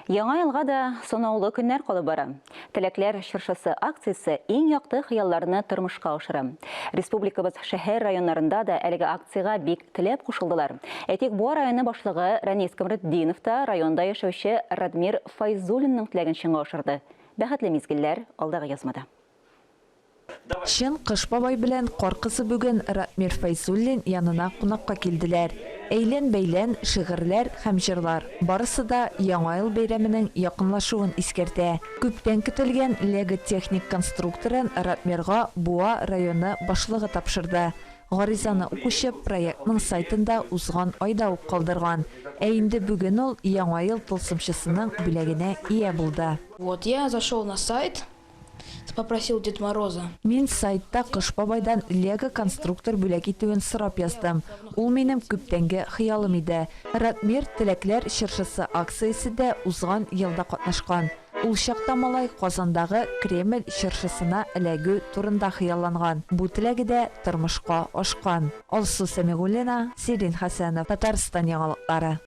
Яңа елга да санаулы көннәр калып бара. Теләкләр чыршысы акциясе иң якты хыялларны тормышка ашыра. Республикабыз шәһәр-районнарында да әлеге акциягә бик теләп кушылдылар. Әйтик, Буа районы башлыгы Рәнис Камретдинов та районда яшәүче Радмир Файзуллинның теләген чынга ашырды. Бәхетле мизгелләр алдагы язмада. Чын Кыш бабай белән Кар кызы бүген Ратмир Фәйзуллин янына кунакка килделәр. Әйлән-бәйлән, шигырьләр һәм җырлар, барысы да Яңа ел бәйрәменең якынлашуын искәртә. Күптән көтелгән Лего техник конструкторын Ратмирга Буа районы башлыгы тапшырды. Гаризаны укучы проектның сайтында узган айда ук калдырган. Ә инде бүген ул Яңа ел тылсымчысының бүләгенә ия булды. Вот я зашел на сайт, попросил Дед Мороза. Мин сайтта Кыш бабайдан Лего конструктор бүләк итүен сорап яздым. Ул минем күптәнге хыялым иде. Ратмир Теләкләр чыршысы акциясендә узган елда катнашкан. Ул чакта малай Казандагы Кремль чыршысына эләгү турында хыялланган. Бу теләге дә тормышка ашкан. Алсу Сәмигуллина, Сирин Хәсәнов, Татарстан яңалыклары.